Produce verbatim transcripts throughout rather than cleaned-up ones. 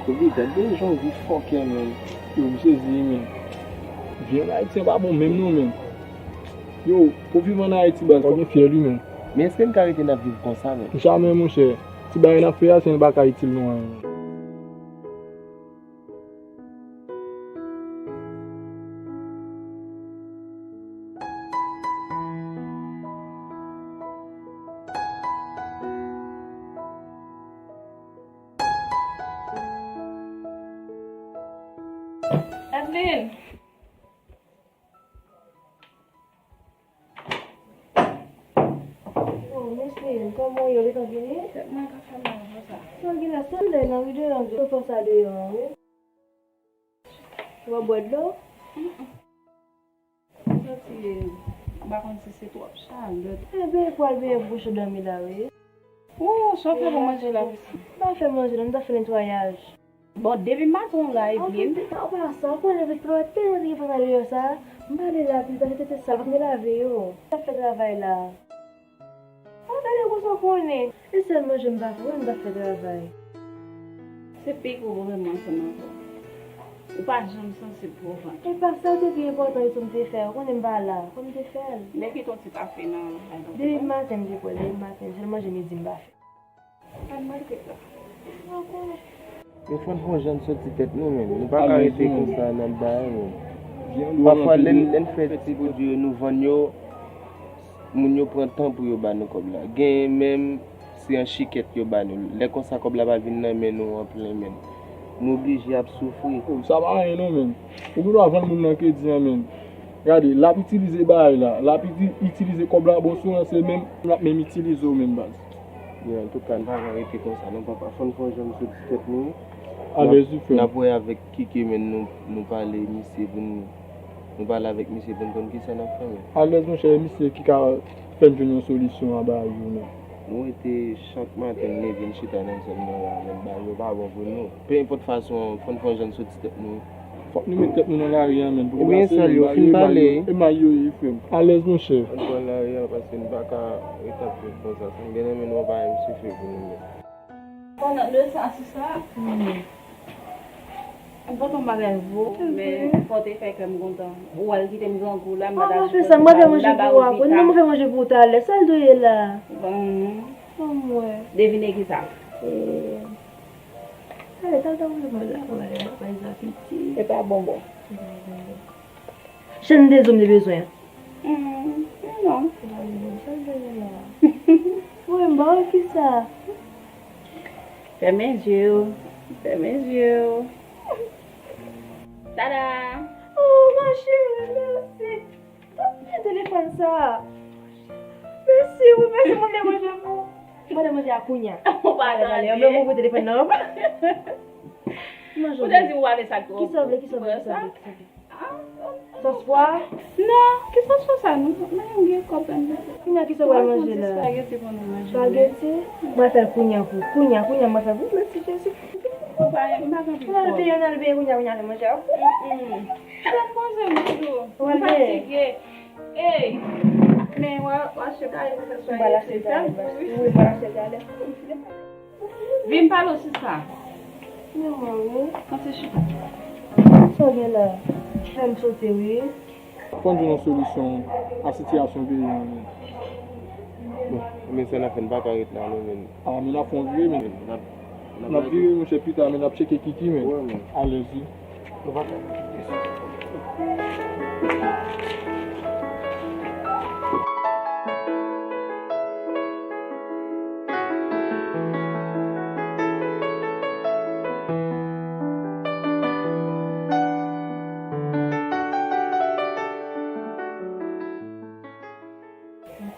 Kobe, gade jan w viv fòkè, menm. Yo, m sezi, menm. Vi ann Ayiti an pa bon menm non, menm. Yo, pou viv ann Ayiti, baz, fòk gen fyèl, wi, menm. Men èske n ka rete n ap viv konsa, menm? Jamè, monchè. Ti bagay n ap fè a, se n pa ka itil nou anyen, menm. Adeline! Oh, Micheline, kòman w ye? Ou gentan vini? Tèt mwen ka fè mal konsa. Sa w gen la? Solèy nan ri deyò an, yo fè sa deyò an, wi. Ou pa bwè dlo? Mm-mm. M santi, m pa konn si se twòp chalè. Enben, pral benyen pou w cho dòmi la, wi. Ou, sa w fè pou manje la, pitit? M pa fè manje, non, m ta fè netwayaj. Bon, depi maten w la, epi. An pa sa, ou konnen vit pran tèlman te gen fatra deyò sa. M ale la, pi pase tete sal, pa t lave yo. M t ap fè travay la. An gade konsa w konnen. E sèl manje m pa fè, wi, m t ap fè travay. Se pik ou vrèman ansanm avè w. Ou pa janm sansib pou vant. E pa sa w te pi enpòtan ke sa m te fè, ou konnen m pa la, fò m te fè l. Men kite yon ti kafe nan. Depi maten m te pran, depi maten, sèl manje midi m pa fè. Men fò n fè yon jan n soti tèt nou, menm. Nou pa ka rete konsa n ap bay, menm. Pafwa, lè n, lè n fè ti pwodui yo, nou vann yo, moun yo pran tan pou yo ba nou kòb la. Genyen menm, se an chikèt yo ba nou. Lè konsa, kòb la pa vin nan men nou an plen, menm. Nou oblije ap soufri. Oh, sa pa anyen, non, menm. Ou gendwa vann moun nan kredi an, menm. Gade, l ap itilize bagay la. L ap iti-, itilize kòb la, bon, sou an, se menm, l ap menm itilize w menm, baz. Men antouka, n pa ka rete konsa non, papa. Fò n fè yon jan n soti tèt nou. Alèz wi, frè m. N ap wè avèk Kiki, men nou, nou pale misye pou n, nou pale avèk misye pou n konn kisa n ap fè, men. Alèz, monchè, e misye ki ka fè n jwenn yon solisyon a bagay yo, men. Nou rete chak maten, n leve, n chita nan zòn nan la, men bagay yo pa bon pou nou. Pe enpòt fason, fò n fè yon jan n soti tèt nou. Fòk nou met tèt nou nan lari a, menn, pou nou ka sere, e may yo ye, frè m. Alèz, monchè. Ann pran lari a, paske nou pa ka ret ap viv konsa. Si nou gen nan men nou, anba, m soufri pou nou menm. Pandan de sa, sista, m pote yon bagay pou ou, men fò w te fè kè m kontan. Ou al kite m grangou la, m pa ta fè sa, m pa fè manje pou ou, non, m fè manje pou ou talè. Sa l dwe ye la? Bon. Anmwey. Devine kisa? E, ale, sa l ta voye mwen la, mwen la, mwen la, piti. E pa bonbon. Chen de zo m te bezwen. Hmm, non. Sa l dwe ye la? Mwen, m ba w kisa? Fèmen je w. Fèmen je w. Tada! Oh, ma chérie, mèsi. Tande telefòn sa. Mèsi, wi, mèsi, mwen te manje pou. Mwen te manje a kounya. Ou pa tande. Mwen te manje telefòn nan. Ou te di ou ale sa. Kisa w vle, kisa w vle, kisa w vle, kisa w vle? Sòs pwa? Non, ki sòs pwa sa? Nou, nou gen kòb la. Kounya, kisa w pral manje la? Spageti pou nou manje. Spageti? Mwen fè l kounya pou, kounya, kounya, mwen fè l pou. Mèsi, Jezi. Ou pa, m pa gen pil kòb. N al peye, n al peye kounya, kounya, fè manje a. Fè m poze m toujou. M fatige. Ey! Men, w a, w a chita, se swa. M pa la chita, wi, m pa la chita. Vin pale w, sista. Men mwen, wi. Pase chita. Sa w gen la? Fè m sote, wi. Fò n jwenn yon solisyon a sitiyasyon peyi a, men. Bon, men sa n ap fè, n pa ka ret la, non, men. A, men n ap fè yon vire, men. N ap, n ap vire, monchè, pita, men n ap tcheke Kiki, men. Wi, men. Alèz, wi.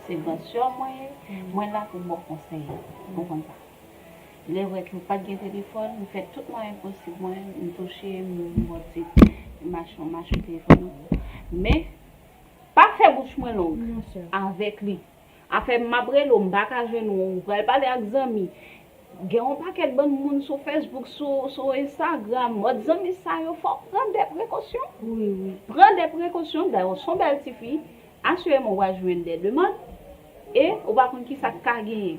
Se gran sè w mwen ye, mwen la pou ba w konsèy. Ou konn sa. Lè vre ke m pa t gen telefòn, m fè tout mwayen posib mwen, m touche, m, m bò ti machin, machin telefòn nan. Men, pa fè bouch mwen long avèk li. Afè m ap rele w, m pa ka jwenn ou, ou pral pale ak zanmi. Gen yon pakèt bann moun sou Facebook, sou, sou Instagram. Mòd zanmi sa yo, fò w pran de prekosyon. Wi, wi. Pran de prekosyon, dayè w se yon bèl tifi. Asireman w a jwenn de demann e ou pa konn kisa k ka genyen.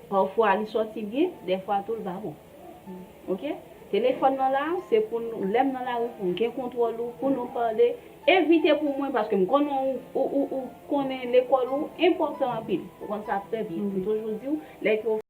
Pafwa li sòti byen, dèfwa tou l pa bon. Oke? Telefòn nan la, se pou nou, lè m nan lari, pou m gen kontwòl ou, pou nou pale. Evite pou mwen, paske m konnen ou, ou, ou, ou konnen lekòl ou enpòtan anpil. Ou konn sa trè byen. M toujou di w, lè ke w